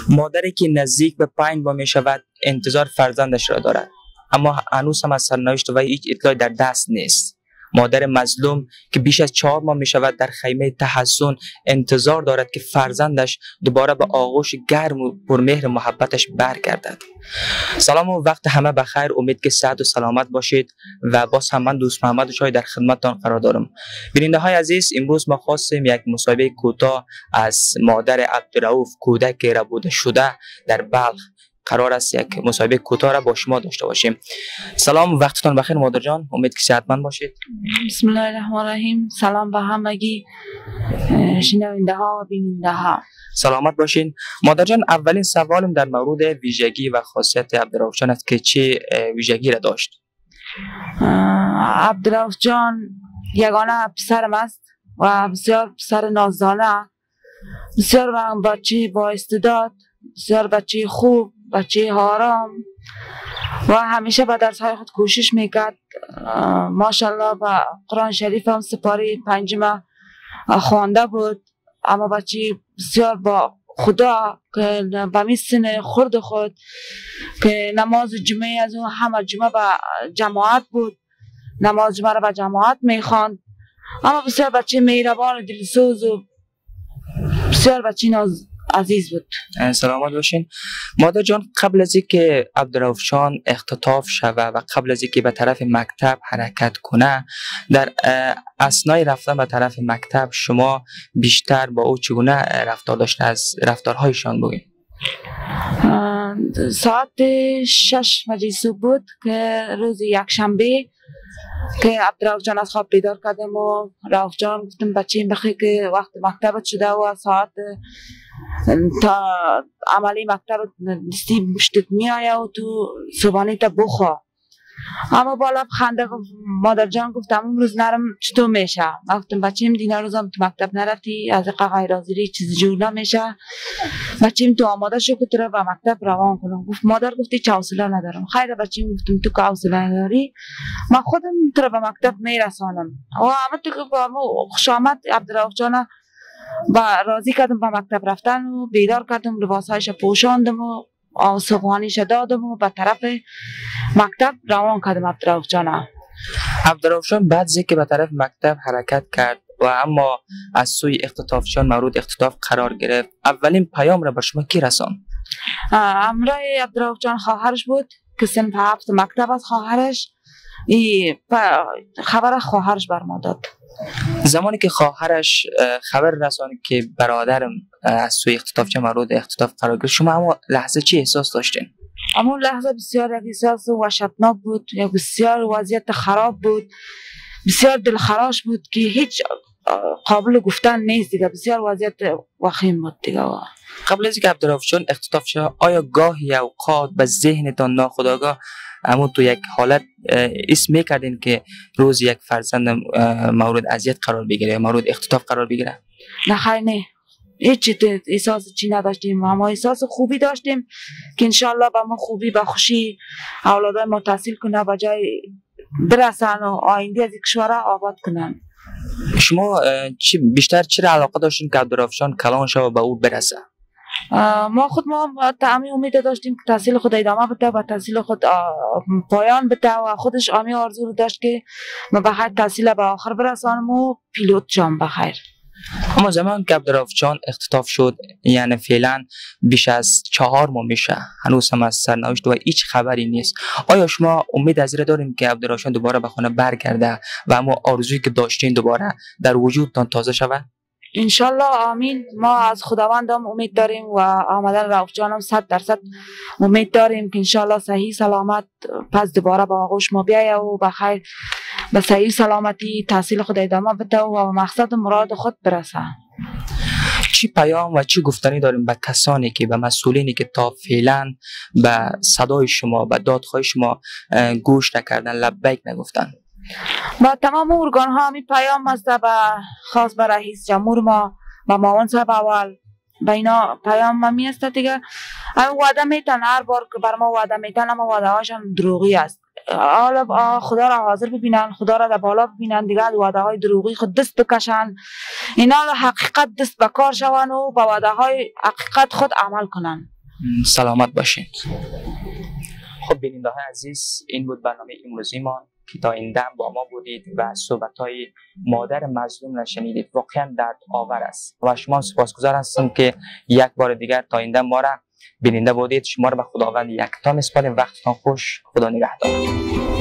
مادری که نزدیک به 5 ماه می شود انتظار فرزندش را دارد، اما هنوز هم از سرنوشت وی هیچ اطلاعی در دست نیست. مادر مظلوم که بیش از 4 ماه می شود در خیمه تحصن انتظار دارد که فرزندش دوباره به آغوش گرم و پرمهر محبتش برگردد. سلام و وقت همه بخیر، امید که صحت و سلامت باشید و باز هم من دوست محمد شای در خدمتتان قرار دارم. بیننده های عزیز، امروز ما خواستیم یک مصاحبه کوتاه از مادر عبدالرؤوف، کودک ربوده شده در بلخ، قرار است یک مصاحبه کوتاه را با شما داشته باشیم. سلام، وقتتان بخیر مادر جان، امید که صحتمند باشید. بسم الله الرحمن الرحیم. سلام به همگی شنونده ها و بیننده ها. سلامت باشین مادر جان. اولین سوالم در مورد ویژگی و خاصیت عبدالرؤوف جان است که چه ویژگی را داشت؟ عبدالرؤوف جان یگانه پسرم است و بسیار پسر نازدانه، بسیار بچه با استعداد، بسیار بچه خوب، بچه آرام و همیشه به درس های خود کوشش میکرد. ماشاءالله به قرآن شریف هم سپاره 5 خوانده بود، اما بچه بسیار با خدا که به سن خرد خود که نماز جمعه از اون همه جمعه به جماعت بود، نماز جمعه را به جماعت میخواند. اما بسیار بچه مهربان و دلسوز و بسیار بچه ناز عزیز بود. سلامت باشین مادر جان. قبل از اینکه عبدالرؤوف جان اختطاف شوه و قبل از اینکه به طرف مکتب حرکت کنه، در اثنای رفتن به طرف مکتب شما بیشتر با او چگونه رفتار داشتن؟ از رفتارهایشان بگین. ساعت 6 بجه صبح بود که روز یکشنبه که عبدالرؤوف جان از خواب بیدار کردم و رؤوف جان گفتم بچه بخیر که وقت مکتبت شده و ساعت تا عملی مکتب دستی مشتت می آید و تو صبحانه تا بخوا. اما بالا خنده گفت مادر جان، گفتم امروز نرم چطور میشه؟ گفتم بچیم دینا روزم تو مکتب نرفتی، از غیر حاضری چیز جور نمیشه، بچیم تو آماده شو که تو را به مکتب روان کنم. گفت مادر گفتی چه حوصله ندارم. خیر بچیم، گفتم تو که حوصله نداری من خودم تو را به مکتب میرسانم. و اما تو که خوش آمد عبدالرؤوف جان و راضی کردم به مکتب رفتن و بیدار کردم، لباسهایش پوشاندم و صبحانیش دادم و به طرف مکتب روان کردم عبدالرؤوف جان. عبدالرؤوف جان بعد از اینکه به طرف مکتب حرکت کرد و اما از سوی اختطافچیان مورد اختطاف قرار گرفت، اولین پیام را به شما کی رساند؟ همراه عبدالرؤوف جان خواهرش بود که صنف 7 مکتب از خواهرش، خبر خواهرش بر ما داد. زمانی که خواهرش خبر رساند که برادرم از سوی اختطافچیان مورد اختطاف قرار گرفت، شما اما لحظه چی احساس داشتین؟ اما لحظه بسیار یک احساس وحشتناک بود، یک بسیار وضعیت خراب بود، بسیار دلخراش بود که هیچ قابل گفتن نیست دیگه، بسیار وضعیت وخیم بود دیگه. قبل از اینکه عبدالرؤوف جان اختطاف شد، آیا گاهی اوقات به ذهنتان ناخودآگاه اما تو یک حالت اسم میکردین که روز یک فرزند مورد اذیت قرار بگیره یا مورد اختطاف قرار بگیره؟ نه خیر، نه، هیچ احساس چی نداشتیم. ما احساس خوبی داشتیم که انشالله به ما خوبی به خوشی اولادای ما تحصیل کنه، به جای برسن و آینده از کشور آباد کنن. شما بیشتر چرا علاقه داشتین که عبدالرؤوف جان کلان شوه و به او برسه؟ ما خود ما تعمی امید داشتیم که تحصیل خود ادامه بده و تحصیل خود پایان بده و خودش آمی آرزو رو داشت که ما بخیر تحصیل به آخر برسانم و پیلوت شام بخیر. اما زمان که عبدالرؤوف جان اختطاف شد، یعنی فعلا بیش از 4 ماه میشه، هنوز هم از سرنوشت و هیچ خبری نیست. آیا شما امید از این دارین که عبدالرؤوف جان دوباره به خانه برگرده و اما آرزویی که داشتین دوباره در وجودتان تازه شود؟ انشالله آمین. ما از خداوندم امید داریم و آمدن رؤوف جانم 100% امید داریم که انشالله صحیح سلامت پس دوباره با آغوش ما بیایه و بخیر به صحیح سلامتی تحصیل خود ادامه بده و مقصد و مراد خود برسه. چی پیام و چی گفتنی داریم به کسانی که به مسئولینی که تا فعلا به صدای شما، به دادخواه شما گوش نکردن، لبیک نگفتن؟ با تمام ارگان ها می پیام است، به خاص به رئیس جمهور ما، به معاون صاحب اول، به اینا پیام ما می است دیگه. وعده میتن، هر بار که بر ما وعده میتن اما وعده هاشان دروغی است. حالا خدا را حاضر ببینن، خدا را در بالا ببینن دیگه، از وعده های دروغی خود دست بکشن، اینا حقیقت دست به کار شون و به وعده های حقیقت خود عمل کنن. سلامت باشین. خب بیننده های عزیز، این بود برنامه امروزی ما که تا این دم با ما بودید و صحبت های مادر مظلوم را شنیدید. واقعا درد آور است و شما سپاسگزار هستم که یک بار دیگر تا این دم ما را بیننده بودید. شما را به خداوند یکتا میسپاریم. وقتتان خوش. خدا نگهدار.